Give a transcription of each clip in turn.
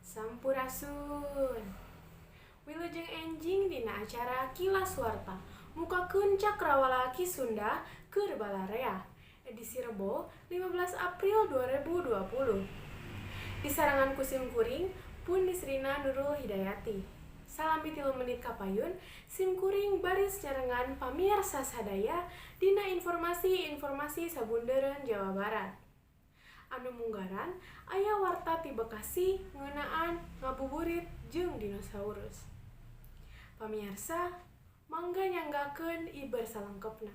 Sampurasun. Wilujeng enjing dina acara Kilas Warta mukakeun cakrawala Ki Sunda keur balarea. Edisi Rebo 15 April 2020. Disarengan ku sim kuring pun Nisrina Nurul Hidayati. Salami 3 menit kapayun, sim kuring baris nyarengan pamiarsa sadaya dina informasi-informasi sabundeureun Jawa Barat. Anu munggaran aya warta ti Bekasi ngeunaan ngabuburit jeung dinosaurus. Pamiarsa, mangga nyanggakeun iber salengkepna.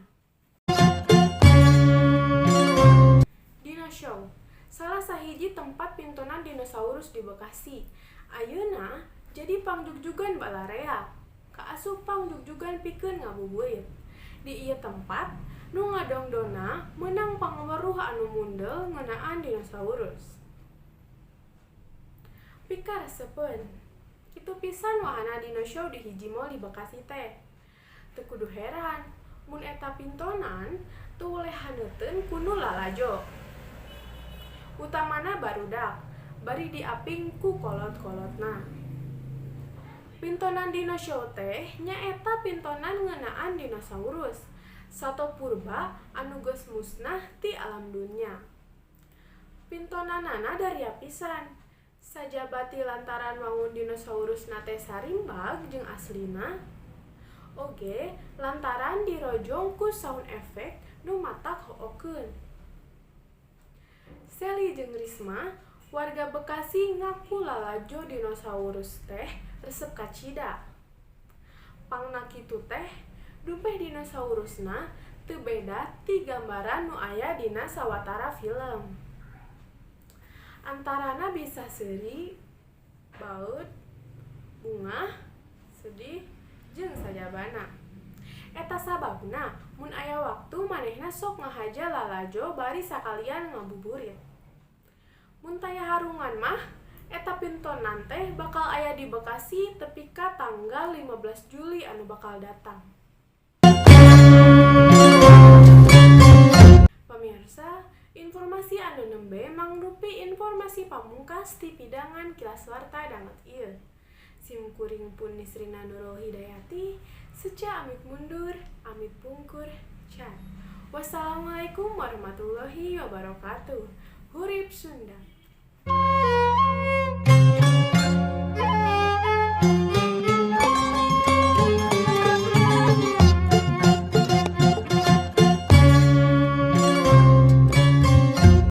Dino Show, salah sahiji tempat pintonan dinosaurus di Bekasi. Ayeuna jadi pangjugjugan balarea, kaasup pangjugjugan pikeun ngabuburit. Di ieu tempat, nu ngadongdona meunang pangaweruh anu mundel ngeunaan dinosaurus. Pikaresepeun, kitu pisan wahana Dino Show di hiji mall di Bekasi teh. Teu kudu heran, mun eta pintonan teu weleh haneuteun ku nu lalajo. Utamana barudak, bari diaping ku kolot-kolotna. Pintonan Dino Show teh nyaeta pintonan ngeunaan dinosaurus, sato purba anu geus musnah ti alam dunya. Pintonanana daria pisan, sajabati lantaran wangun dinosaurusna teh sarimbag jeung aslina, oge lantaran dirojong ku sound effect nu matak hookeun. Seli jeung Risma, warga Bekasi ngaku lalajo dinosaurus teh resep kacida. Pangna kitu teh, dumpeh dinosaurusna teu beda ti gambaran nu aya dina sawatara film. Antarana bisa seuri, baeud, bungah, sedih, jeung sajabana. Eta sababna mun aya waktu manehna sok ngahaja lalajo bari sakalian ngabuburit. Mun taya harungan mah, eta pintonan teh bakal aya di Bekasi tepi ka tanggal 15 Juli anu bakal datang. Pamirsa, informasi anu nembe mangrupi informasi pamungkas ti pidangan Kilas Warta danget ieu. Sim kuring pun Nisrina Nurul Hidayati, seca amit mundur, amit pungkur, can. Wassalamualaikum warahmatullahi wabarakatuh. Hurip Sunda.